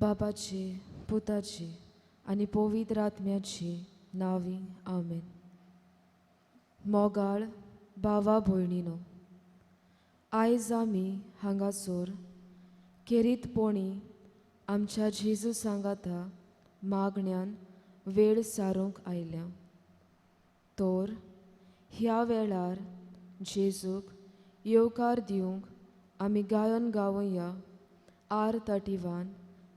बाबाची पुताची आनी पवित्र आत्म्याची नांवी आमेन. मोगाळ भावा भयणीनो, आयज आमी हांगासर खेरीतपणी आमच्या जेजू सांगाता मागण्यान वेळ सारूंक आयल्या. तर ह्या वेळार जेजूक येवकार दिवंक आमी गायन गावया आर 31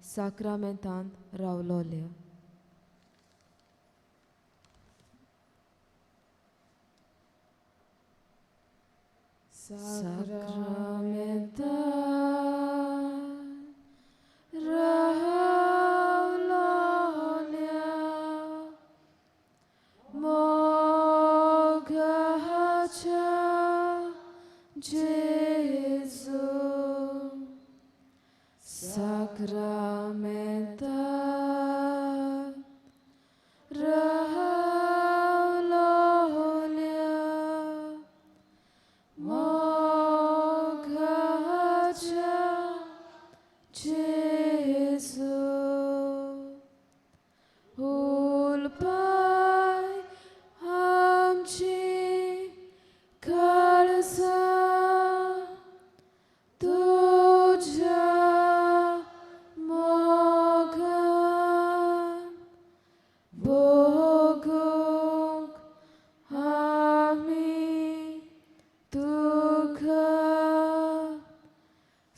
साक्रामेंतांत रावलोल्या. साक्रामेंतांत रावलोल्या मोगाच्या जेजू साक्रामेंतांत रावलोल्या मोगाच्या जेजू उलपाय आमची काळजां तुज्या मोगान भोगूंक आमी तुका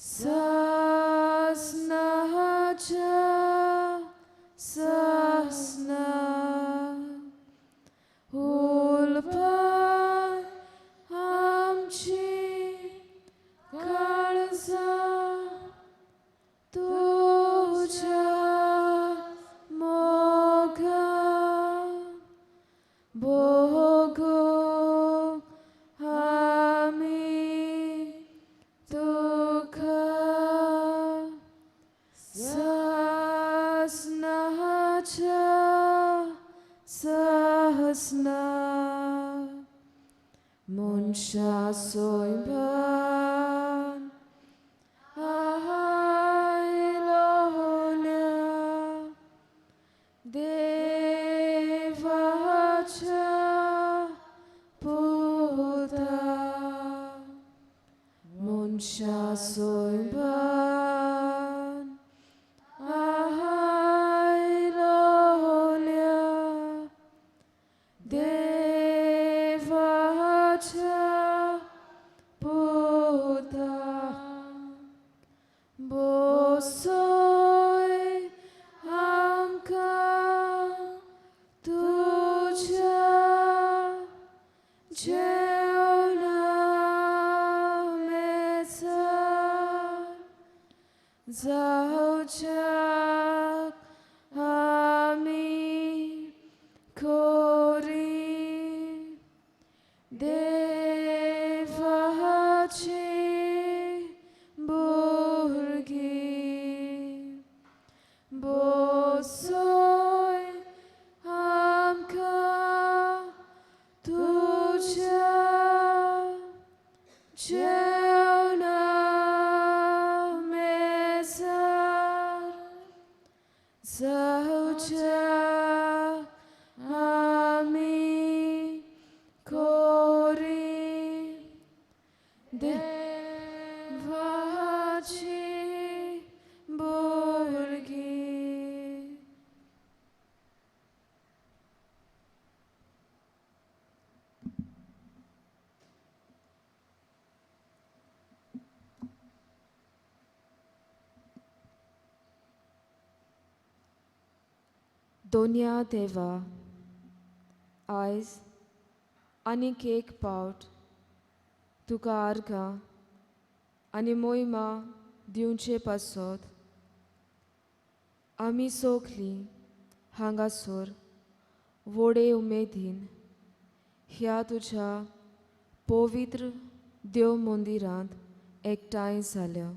सासनाच्या सासना उलपाय आमची काळजां तुज्या मोगान भोगूंक आमी तुका सासनाच्या सासना. मनशा सोयबान आयलोल्या देवाच्या पुता, मनशा सोयबान आयलोल्या देवाच्या पुता, बसय आमकां तुज्या जेवणा मेजार जावच्याक आमी खोरी देवाची भुरगीं. बसय आमकां तुज्या जेवणा मेजार जावच्याक आमी खोरी देवाची भुरगीं. दोनया देवा, आयज आनीक एक पावट तुका आर्गां आनी मोहिमा दिवचे पासत आमी सोगलीं हांगासर व्हडे उमेदीन ह्या तुज्या पवित्र देव मंदिरांत एकठांय जाल्या.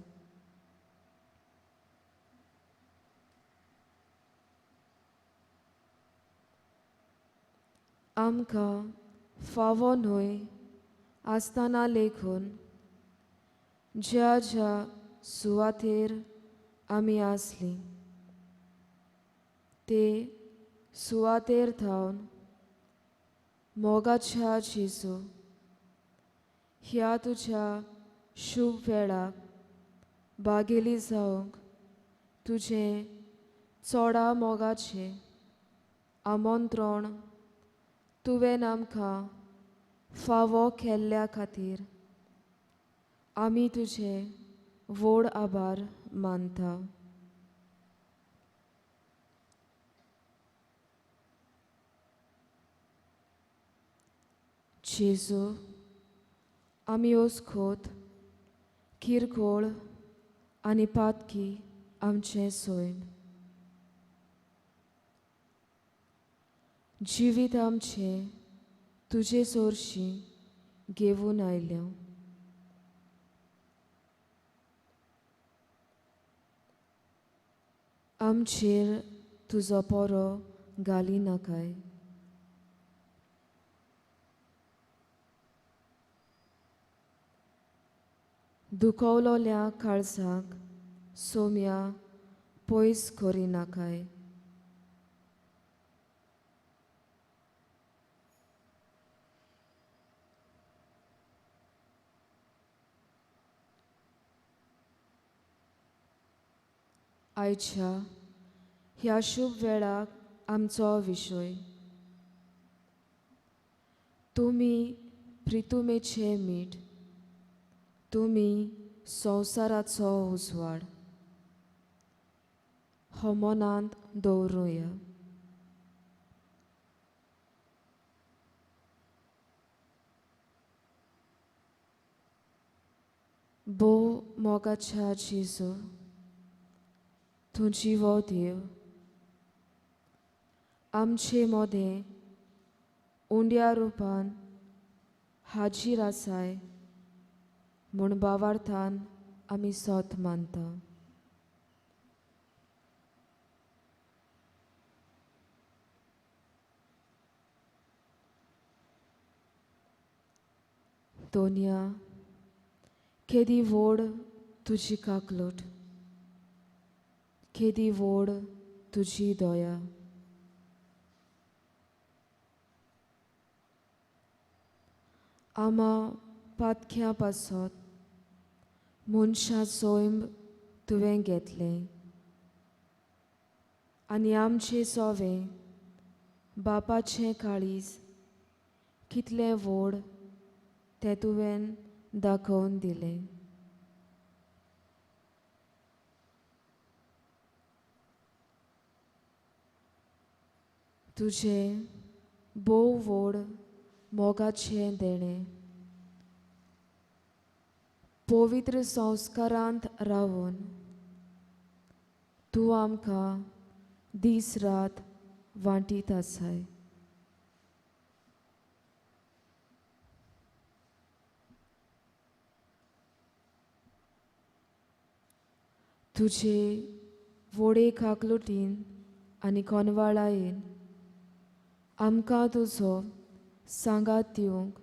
आमकां फावो न्हय आसतना लेखून ज्या ज्या सुवातेर आमी आसलीं ते सुवातेर थावन मोगाच्या जेजू ह्या तुज्या शुभ वेळाक बागेली जावंक तुजें चोडा मोगाचें आमंत्रण तुवें आमकां फावो केल्ल्या खातीर आमी तुजें व्हड आभार मानता. जेजू, आमी ओसखोत किरकोळ आनी पातकी आमचें सैम जिवीत आमचें तुजे सोरशीं घेवन आयल्या. आमचेर तुजो पोरो घाली नाकाय. दुखवलोल्या काळजाक सोम्या पयस करिनाकाय. आयच्या ह्या शुभ वेळाक आमचो विशय तुमी प्रितुमेचे मीठ, तुमी संवसाराचो उजवाड हो मनांत दवरुया. भोव मोगाच्या जेजू, तूं जिवो देव, आमचे मदें उंड्या रुपान हाजीर आसाय म्हूण भावार्थान आमी सोत मानता. दोनया केदी व्हड तुजी काकलूट, केदी व्हड तुजी दया. आमा पातख्या पासत मनशां सैम तुवें घेतलें आनी आमचें सोवें बापाचें काळीज कितलें व्हड तें तुवें दाखोवन दिलें. तुजें भोव व्हड मोगाचें देणें पवित्र संस्कारांत रावन तूं आमकां दीस रात वांटीत आसाय. तुजे व्हडे काकलुटीन आनी कोनवाळायेन आमकां तुजो सांगात दिवंक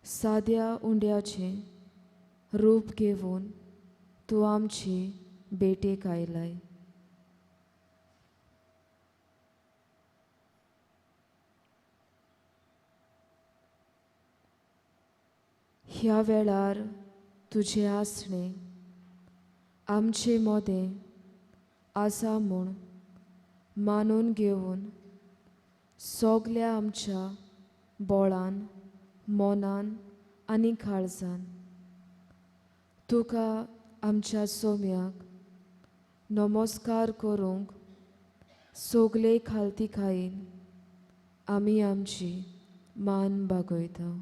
साद्या उंड्याचें रूप घेवन तूं आमची भेटेक आयलाय. ह्या वेळार तुजें आसणें आमचे मदें आसा म्हूण मानून घेवन सगल्या आमच्या बोळान, मनान आनी काळजान तुका आमच्या सोम्याक नमस्कार करूंक सगले खालतीकायेन आमी आमची मान बागयता.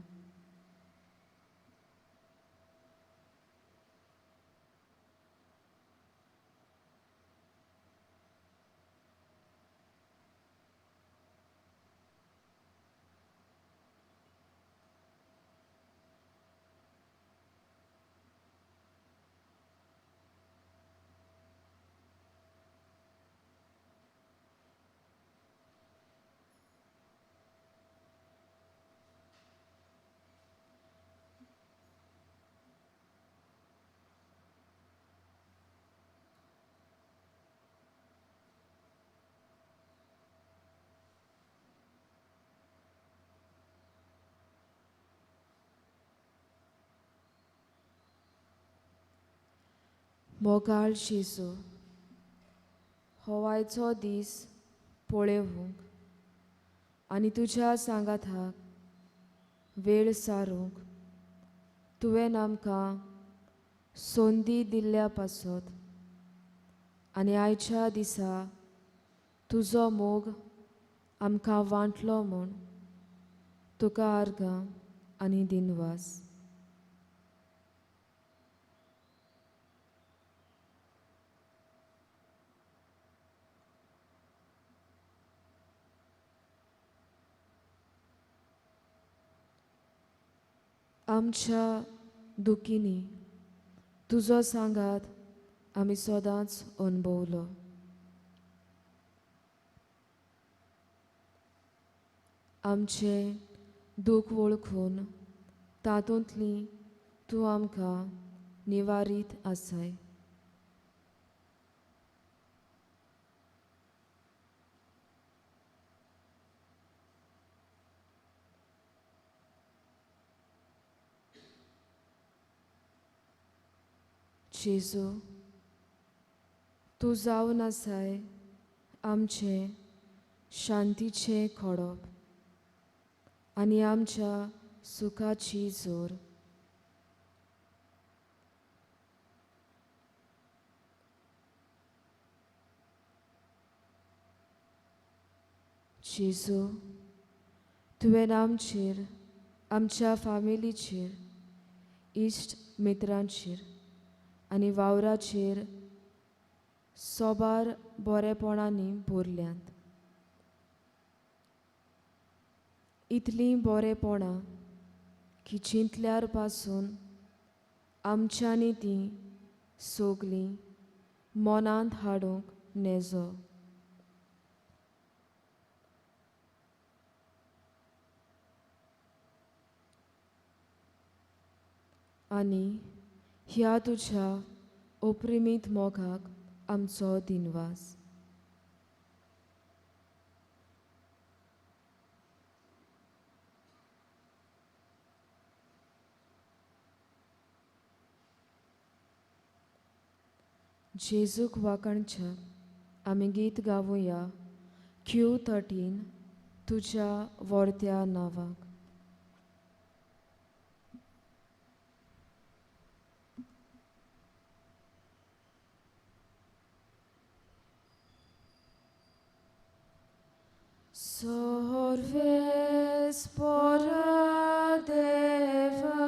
मोगाळ जेजू, होवायचो दीस पळोवंक आनी तुज्या सांगाताक वेळ सारूंक तुवें आमकां संदी दिल्ल्या पासत आनी आयच्या दिसा तुजो मोग आमकां वांटलो म्हूण तुका आर्गां आनी दिनवास. आमच्या दुखींनी तुजो सांगात आमी सदांच अणभवलो. आमचें दूख वळखून तातूंतली तूं आमकां निवारीत आसाय. जेजू, तूं जावन आसाय आमचें शांतीचें खडप आनी आमच्या सुखाची जोर. जेजू, तुवें आमचेर, आमच्या फामिलीचेर, इश्ट मित्रांचेर आनी वावराचेर सोबार बरेपणांनी भरल्यांत. इतलीं बरेपणां की चिंतल्यार पासून आमच्यांनी तीं सगलीं मनांत हाडूंक नेजो. आनी ह्या तुज्या अपरिमीत मोगाक आमचो दिनवास. जेजूक वाखाणच्या आमी गीत गावया Q13 तुज्या वर्त्या नांवाक. Sorves deva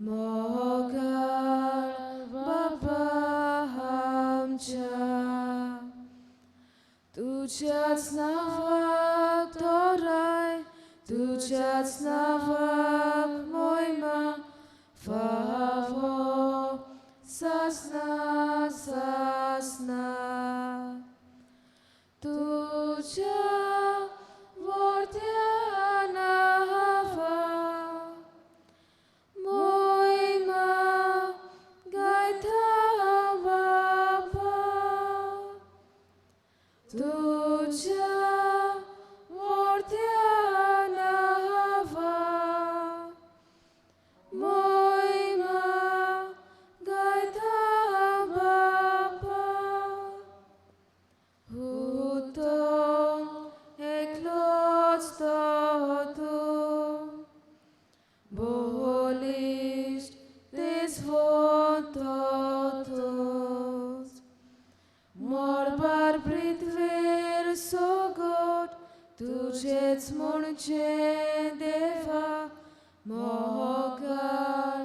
mogal बाबा आमच्या तुज्याच नांवाक तोराय, तुज्याच नांवाक मोयमा फावो सासना सासना. तुज्या वर्त्या नांवाक मोयमा गायता बाबा, तुज्या वर्त्या नांवाक मोयमा गायता बाबा. उत्तम एकलोच तो तूं, बलिश्ट तेजवंत तूंच, मळबार पृथ्वीर सगट तुजेच म्हणचे देवा मोगाळ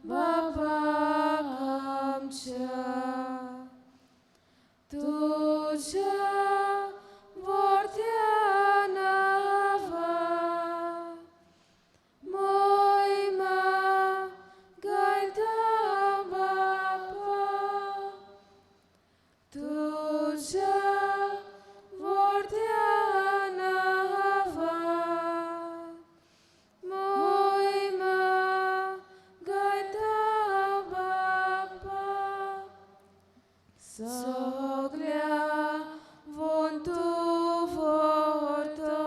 बाबा आमच्या. तुज्या वर्त्या नांवाक मोयमा गायता बाबा, तुज्या वर्त्या नांवाक मोयमा गायता बाबा. सगल्या वंतू व्हरतो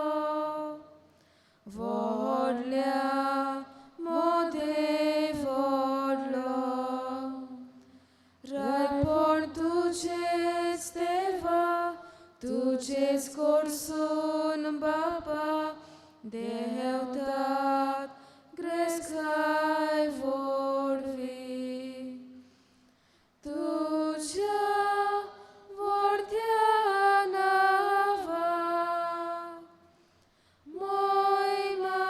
व्हडल्या मदें व्हडलो, तुजेच कडसून बापा देवतात ग्रेस्ताय वरवीं तुज्या व्हडल्या नांवा मोहिमा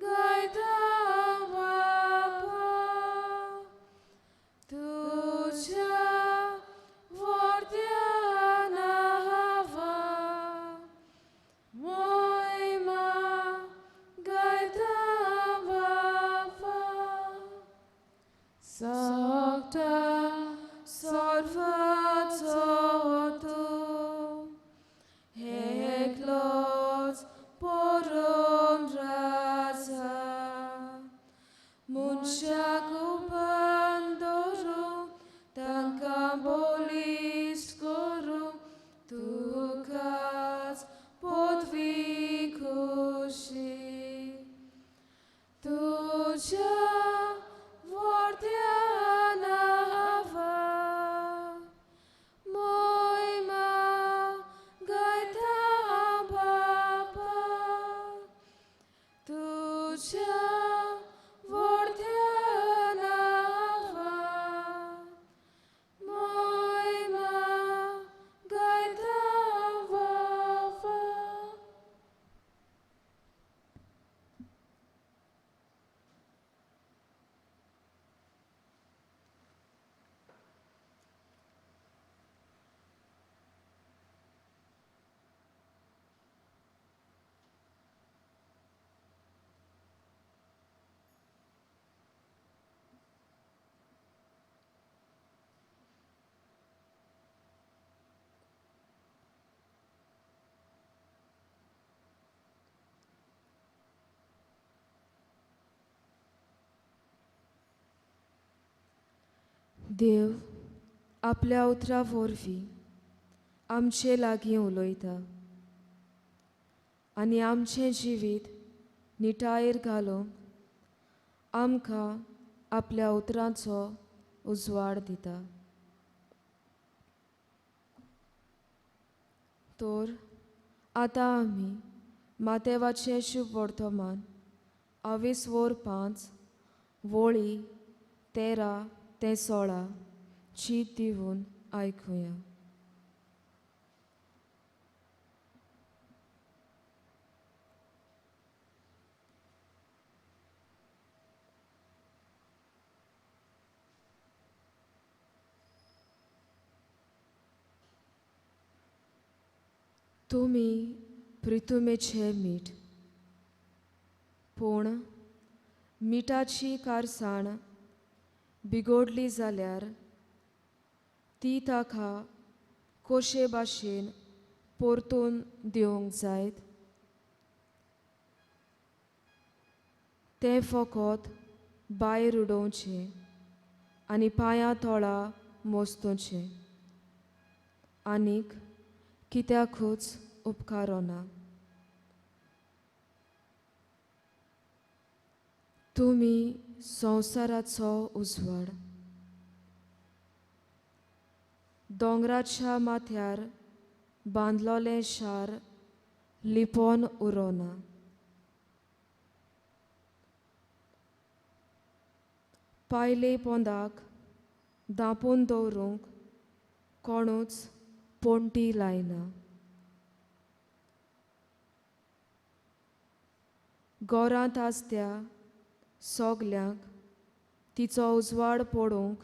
गायता बापा तुज्या व्हडल्या नांवा मोहिमा गायता बापा सगळ्या सर्वाचो तूं एकलोच परम राजा मनशाक उपान दवरूंक तांकां बळिश्ट करूंक तुकाच पदवी खुशी तुज्या व्हडल्या नांवा मोहिमा गायता बापा तुज्या व्हडल्या नांवा मोहिमा गायता बापा. देव आपल्या उतरां वरवीं आमचे लागीं उलयता आनी आमचें जिवीत निटायेर घालूंक आमकां आपल्या उतरांचो उजवाड दिता. तर आतां आमी मातेवाचें शुभ वर्तमान आवीस 5 वळी 13 ते 16 चीत दिवन आयकुया. तुमी प्रितुमेचें मीठ, पूण मिठाची कारसाण बिगोडली जाल्यार ती ताका कशे भाशेन परतून दिवंक जायत? तें फकत भायर उडोवचें आनी पांयां तोळा मोस्तुचें आनीक कित्याकूच उपकारना. तुमी संवसाराचो उजवाड. दोंगराच्या माथ्यार बांदलोलें शार लिपोन उरोना. पायले पोंदाक दांपून दवरूंक कोणूच पोंटी लायना. गोरांत आसत्या सगल्यांक तिचो उजवाड पडोवंक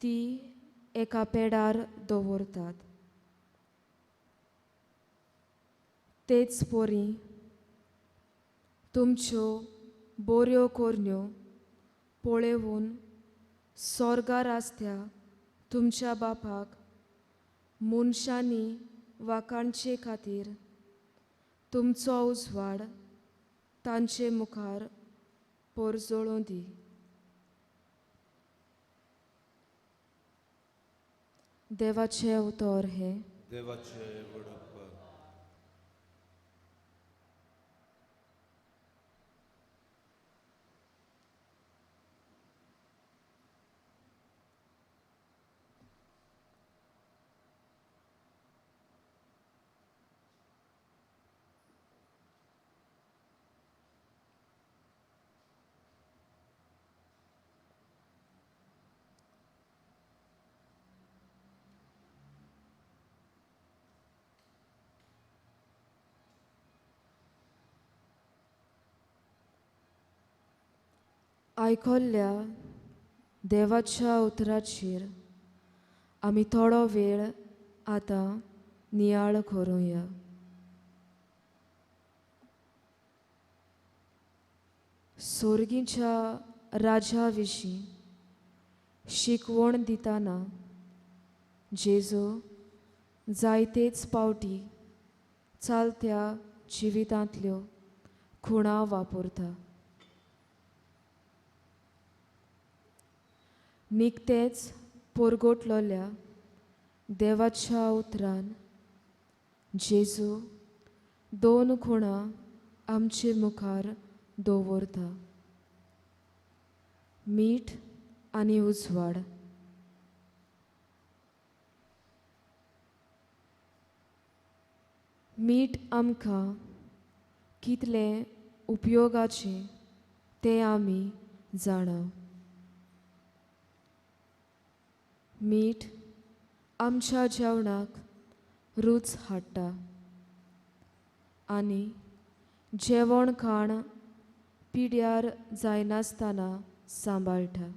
ती एका पेडार दवरतात. तेच परी तुमच्यो बऱ्यो करण्यो पळोवन सोर्गार आसत्या तुमच्या बापाक मनशांनी वाखाणचे खातीर तुमचो उजवाड तांचे मुखार पोरजळूं दी. देवाचें उतर हें. देवाचें व्हडपण. आयकल्ल्या देवाच्या उतराचेर आमी थोडो वेळ आतां नियाळ करुया. सोर्गीच्या राजा विशीं शिकवण दितना जेजू जायतेच पावटी चालत्या जिवितांतल्यो खुणा वापरता. निकतेच पोरगोटलोल्या देवाच्या उतरान जेजू दोन खुणा आमचे मुखार दवरता, मीठ आनी उजवाड. मीठ आमकां कितलें उपयोगाचें तें आमी जाणा. मीठ आमच्या जेवणाक रूच हाडटा आनी जेवण खाण पिड्यार जायनासतना सांबाळटा.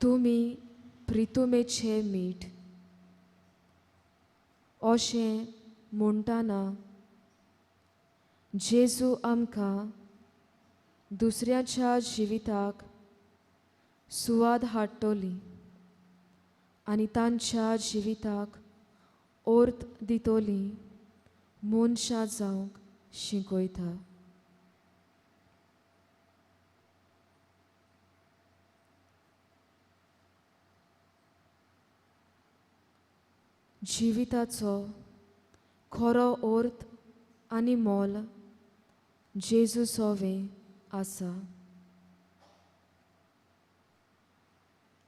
तुमी प्रितुमेचें मीठ अशें म्हणटना जेजू आमकां दुसऱ्याच्या जिविताक सुवाद हाडटली आनी तांच्या जिविताक अर्थ दितली मनशां जावंक शिकयता. जिविताचो खरो अर्थ आनी मोल जेजू सोवें आसा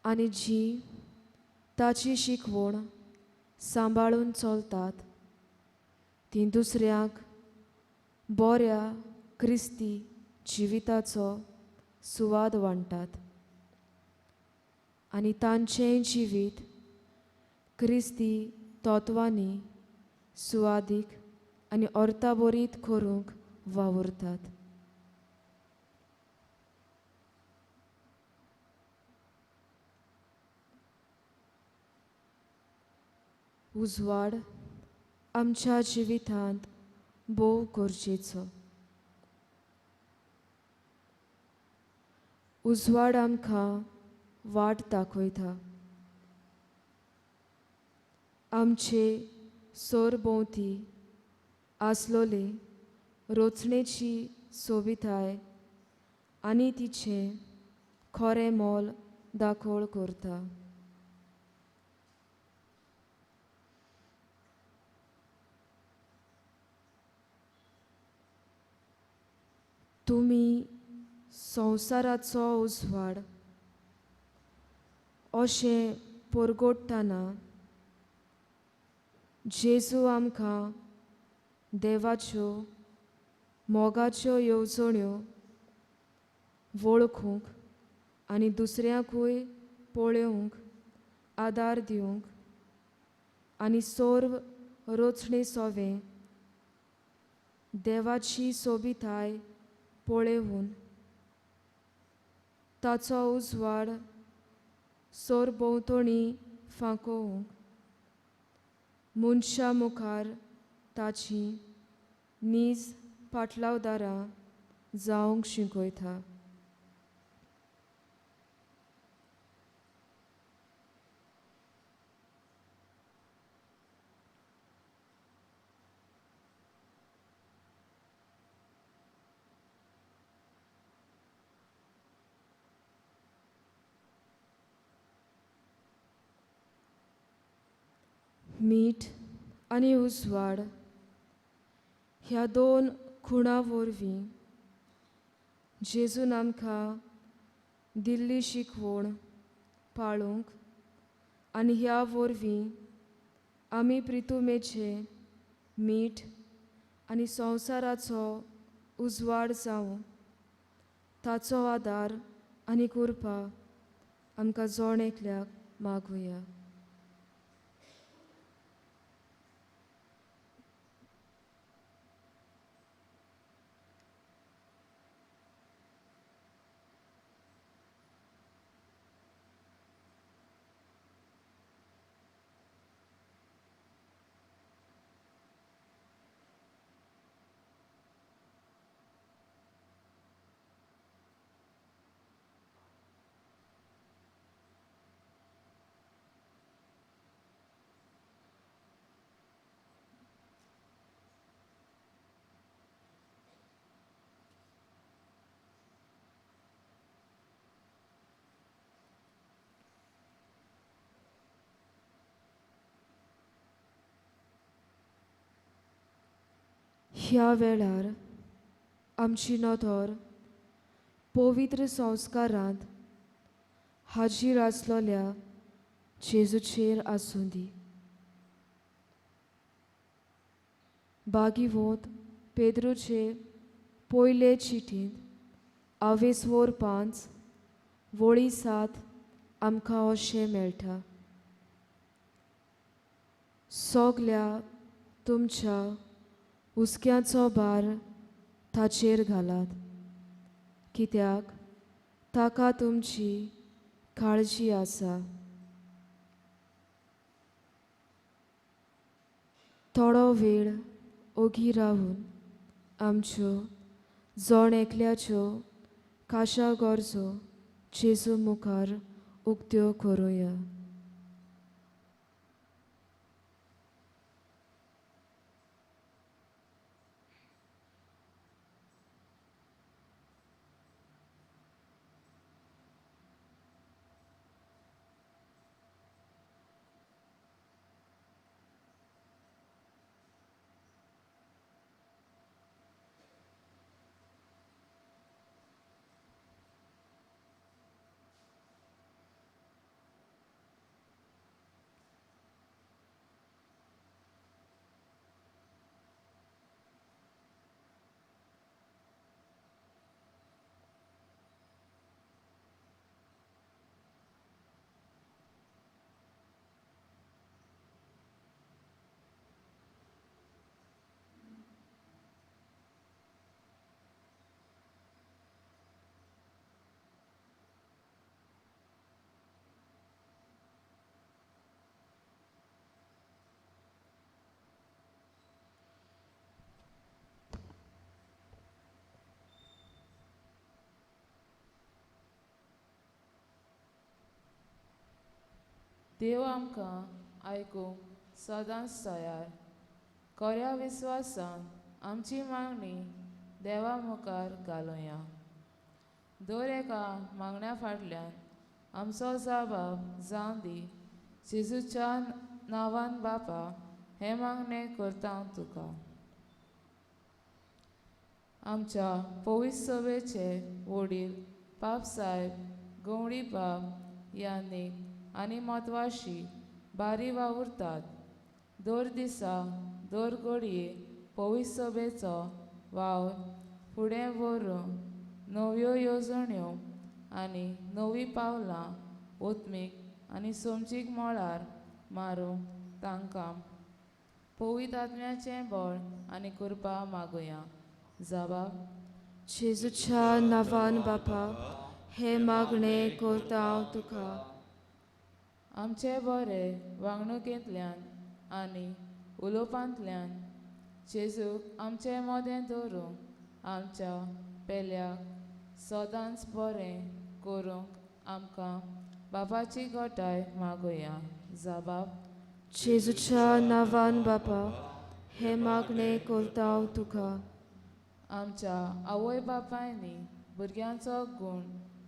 आनी जी ताची शिकवण सांबाळून चलतात ती दुसऱ्यांक बऱ्या क्रिस्ती जिविताचो सुवाद वांट्टात आनी तांचें जिवीत क्रिस्ती तत्वांनी सुवादीक आनी अर्थाबरीत करूंक वावुरतात. उजवाड आमच्या जिवितांत भोव गरजेचो. उजवाड आमकां वाट दाखयता, आमचे सरभोंवती आसलोले रचणेची सोबिताय आनी तिचें खरें मोल दाखोळ करता. तुमी संवसाराचो उजवाड अशें परगोडटना जेजू आमकां देवाच्यो मोगाच्यो येवजण्यो वळखूंक आनी दुसऱ्यांकूय पळोवंक आदार दिवंक आनी सर्व रचणे सोवें देवाची सोबिताय पळोवन ताचो उजवाड सरभोंवतणी फांकोवंक मनशां मुखार ताची नीज पाटलावदारां जावंक शिकयता. मीठ आनी उजवाड ह्या दोन खुणा वरवीं जेजून आमकां दिल्ली शिकवण पाळूंक आनी ह्या वरवीं आमी प्रितुमेचे मीठ आनी संवसाराचो उजवाड जावं ताचो आदार आनी कृपा आमकां जण एकल्याक मागुया. ह्या वेळार आमची नदर पवित्र संस्कारांत हाजीर आसलेल्या जेजूचेर आसूं दी. बागीवोत पेद्रूचे पयले चिटींत आवेसवोर 5 वळी 7 आमकां अशें मेळटा. सगल्या तुमच्या हुस्क्याचो भार ताचेर घालात, कित्याक ताका तुमची काळजी आसा. थोडो वेळ ओगी रावून आमच्यो जण एकल्याच्यो खाशा गरजो जेजू मुखार उक्त्यो करुया. देव आमकां आयकूंक सदांच तयार. खऱ्या विस्वासान आमची मागणी देवा मुखार घालुया. दर एका मागण्या फाटल्यान आमचो जबाब जावं दी. जेजूच्या नांवान बापा हें मागणें करता हांव तुका. आमच्या पवित्र सभेचे वडील पाप साहेब गवळी बाब यानीक आनी म्हत्वाशी बारी वावुरतात. दर दिसा दर घडये पवित्र सभेचो वावर फुडें व्हरूंक नव्यो येवजण्यो आनी नवीं पावलां ओत्मीक आनी समजीक मळार मारूंक तांकां पवित्र आत्म्याचें बळ आनी कृपा मागुया. जबाब. जेजूच्या नांवान बापा हें मागणें करता हांव तुका. आमचे बरे वागणुकेंतल्यान आनी उलोवपांतल्यान जेजूक आमचे मदें दवरूंक आमच्या पेल्याक सदांच बरें करूंक आमकां बापाची घटाय मागुया. जबाब. जेजूच्या नांवान बापा हें मागणें करता हांव तुका. आमच्या आवय बापायनी भुरग्यांचो गूण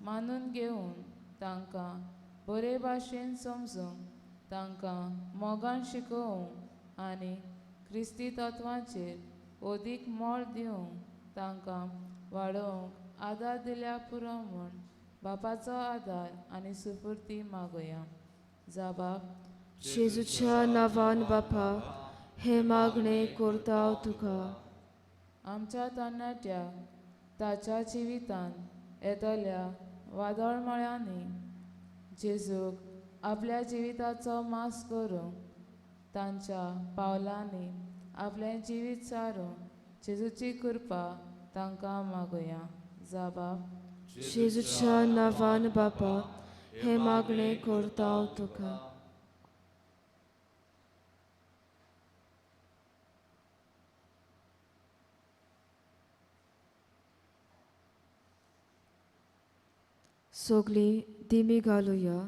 मानून घेवन तांकां बरे भाशेन समजूंक तांकां मोगान शिकोवंक आनी क्रिस्ती तत्वांचेर अदीक मोल दिवंक तांकां वाडोवंक आदार दिल्या पुरो म्हूण बापाचो आदार आनी सुपुर्ती मागुया. जबाब. जेजूच्या नांवान बापा हें मागणें करता हांव तुका. आमच्या तरणाट्याक ताच्या जिवितांत येतल्या वादळमळ्यांनी जेजूक आपल्या जिविताचो मास करूंक तांच्या पावलांनी आपलें जिवीत सारूंक जेजूची कृपा तांकां मागुया. जबाब. जेजूच्या नांवान बापा हें मागणें करता हांव तुका. सगळीं दिमी घालुया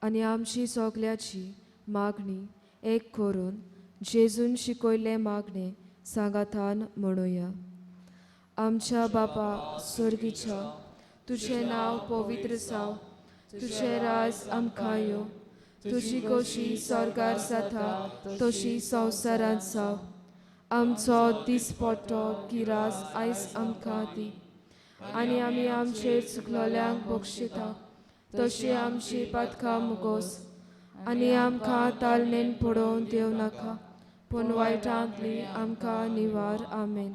आनी आमची सगल्याची मागणी एक करून जेजून शिकयल्लें मागणें सांगातान म्हणुया. आमच्या बापा स्वर्गीच्या, तुजें नांव पवित्र जावं, तुजें राज आमकां येवं, तुजी खोशी स्वर्गार जाता तशी संवसारांत जावं. आमचो दिसपट्टो गिरास आयज आमकां दी आनी आमी आमचेर चुकलोल्यांक बक्षिता तशी आमची पातकां मुगोस आनी आमकां तालनेन पडोवन देव नाका पूण वायटांतली आमकां निवार. आमेन.